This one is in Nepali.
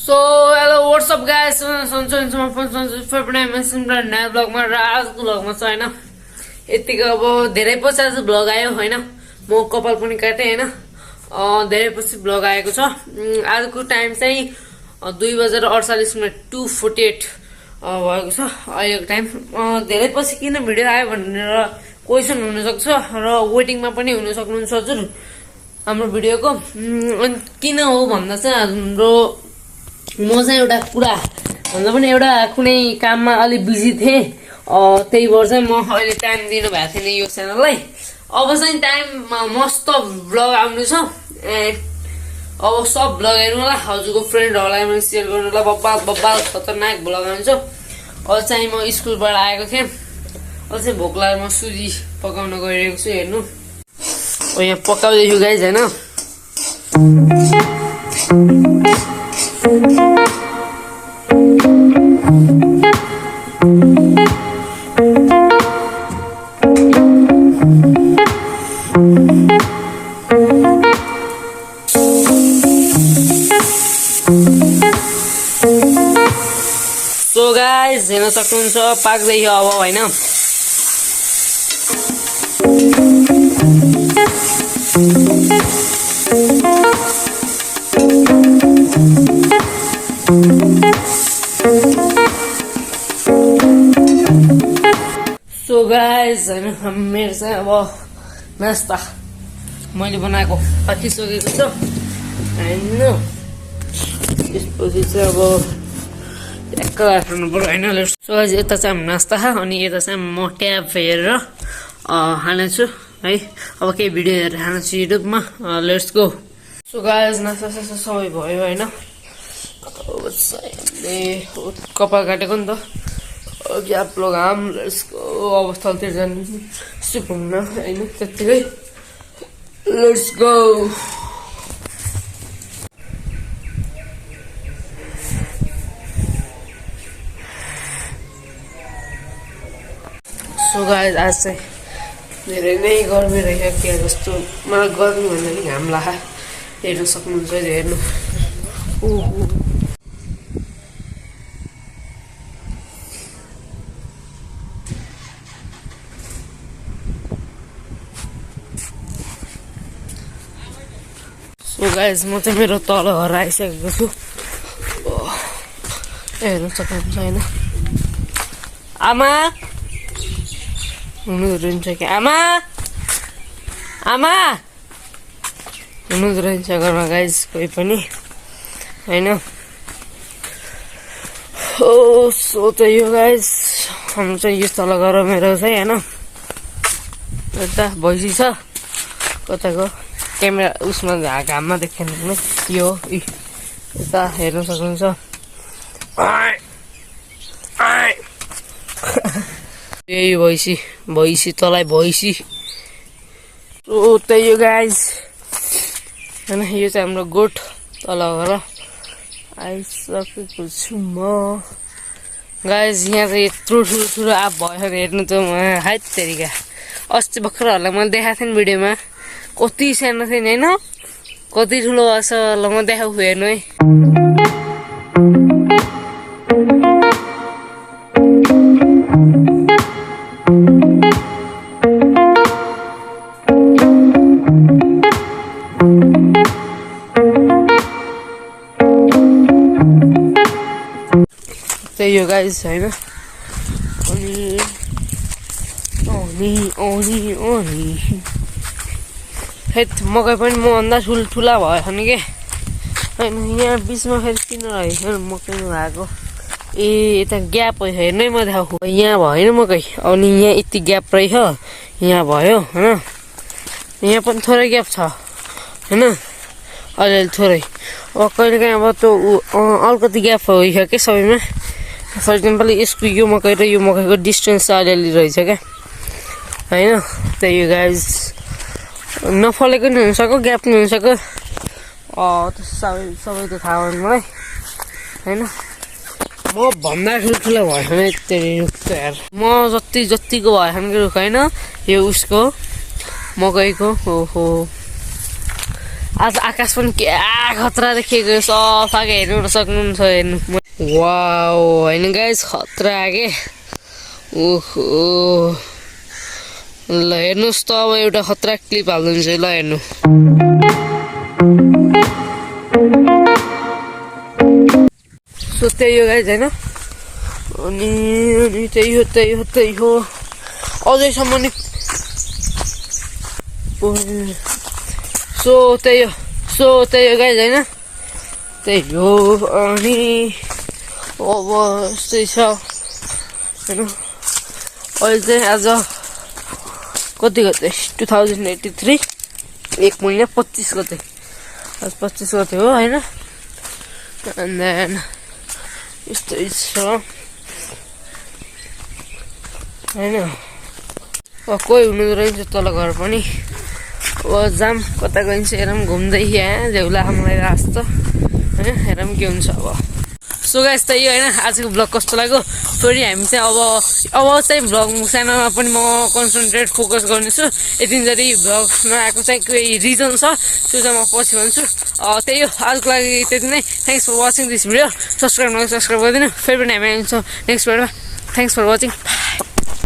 So hello, what's up guys? नयाँ ब्लगमा र आजको ब्लगमा छ हैन यतिको अब धेरै पछि आज ब्लग आयो हैन म कपाल पनि काटे हैन धेरै पछि ब्लग आएको छ आजको टाइम चाहिँ 2:48 2:48 भएको छ अहिलेको टाइम धेरै पछि किन भिडियो आयो भनेर क्वेशन हुन सक्छ र वेटिङमा पनि हुन सक्नुहुन्छ हजुर हाम्रो भिडियोको अनि किन हो भन्दा चाहिँ हाम्रो म चाहिँ एउटा कुरा भन्दा पनि एउटा कुनै काममा अलि बिजी थिएँ त्यही भएर चाहिँ म अहिले टाइम दिनु भएको थिएन यो च्यानललाई अब चाहिँ टाइम मस्त ब्लग आउनु छ अब सब ब्लग हेर्नु होला हजुरको फ्रेन्डहरूलाई पनि सेयर गर्नु होला बब्बाल खतरनाक ब्लग आउँछ अब चाहिँ म स्कुलबाट आएको थिएँ अब चाहिँ भोक लागेर म सुजी पकाउन गइरहेको छु हेर्नु यहाँ पकाउँदैछु गाइज हैन सो गाइज हेर्न सक्नुहुन्छ पाक्दै अब हैन सो गाइज हैन मेरो चाहिँ अब नास्ता मैले बनाएको पाकिसकेको छ हैन त्यसपछि चाहिँ अब ट्याक्क राख्नु पर्यो हैन सो गाइज यता चाहिँ नास्ता अनि यता चाहिँ म ट्याब हेरेर हाल्नेछु है अब केही भिडियो हेरेर हाल्नेछु युट्युबमा लेट्स गो सो गाइज नास्ता सबै भयो हैन कपाल काटेको नि त ग्याप लगाम लेट्स गो अब स्थलतिर जानु घुम्न हैन त्यतिकै लेट्स गो सो गाइज आज चाहिँ धेरै नै गर्मी रहेको क्या जस्तो मलाई गर्मी भन्दा नि घाम लाहा हेर्न सक्नुहुन्छ हेर्नु सो गाइज म चाहिँ मेरो तल घर आइसकेको छु हेर्नु सक्नुहुन्छ हैन आमा हुनुहुँदो रहेछ कि आमा हुनुहुँदो रहेछ घरमा गाइज कोही पनि हैन सो चाहिँ यो गाइज हाम्रो चाहिँ यो तल घर मेरो चाहिँ हैन यता भैँसी छ कताको क्यामेरा उसमा घाममा देख्दैन यो यता हेर्न सक्नुहुन्छ यही भैँसी तँलाई भैँसी त्यही हो गाइज होइन यो चाहिँ हाम्रो गोठ तल घर आइसकेको छु म गाइज यहाँ चाहिँ यत्रो ठुलो आप भयो हेर्नु त हात तरिका अस्ति भर्खरहरूलाई मैले देखाएको थिएँ नि भिडियोमा कति सानो थियो नि होइन कति ठुलो भएको छ ल म देखाएको हेर्नु है त्यही हो गाइज होइन अनि हेत मकै पनि मभन्दा ठुला भयो नि के होइन यहाँ बिचमा फेरि किन रहेछ मकै भएको ए यता ग्याप हेर्नै म देखाएको यहाँ भएन मकै अनि यहाँ यति ग्याप रहेछ यहाँ भयो होइन यहाँ पनि थोरै ग्याप छ होइन अलिअलि थोरै अब कहिलेकाहीँ अब त्यो अलिकति ग्याप होइन क्या सबैमा फर इक्जाम्पल यसको यो मकै र यो मकैको डिस्टेन्स चाहिँ अलिअलि रहेछ क्या होइन त्यही हो गाइज नफलेको नि हुनसक्यो ग्याप नि हुनसक्यो सबै त थाहा भयो मलाई होइन म भन्दा ठुलो भयो भने त्यही रुख त यार म जतिको भयो भने रुख होइन यो उसको मकैको हो आज आकाश पनि क्या खतरा देखिएको सफाको हेर्नु सक्नुहुन्छ हेर्नु वाउ होइन गाइस खतरा के ओहो ल हेर्नुहोस् त अब एउटा खतरा क्लिप हाल्नुहुन्छ ल हेर्नु सो त्यही हो गाइस होइन अनि त्यही हो अझैसम्म नि सो त्यही हो गाइस होइन त्यही हो अनि अब यस्तै छ होइन अहिले चाहिँ आज कति गते 2083 एक महिना 25 गते आज 25 गते हो होइन and then यस्तै छ होइन कोही हुनुहुँदो रहेछ तल घर पनि अब जाम कता गइन्छ हेरौँ घुम्दै यहाँ झेउला मलाई रास्ता होइन हेरौँ के हुन्छ अब सो गाइस त्यही होइन आजको भ्लग कस्तो लाग्यो फेरि हामी चाहिँ अब चाहिँ भ्लग सानोमा पनि म कन्सन्ट्रेट फोकस गर्नेछु यतिन्जरी भ्लग नआएको चाहिँ केही रिजन छ त्यो चाहिँ म पछि भन्छु त्यही हो आजको लागि त्यति नै thanks for watching this video subscribe गरिदिनु फेरि पनि हामी आउँछौँ नेक्स्ट भिडियोमा थ्याङ्क्स फर वाचिङ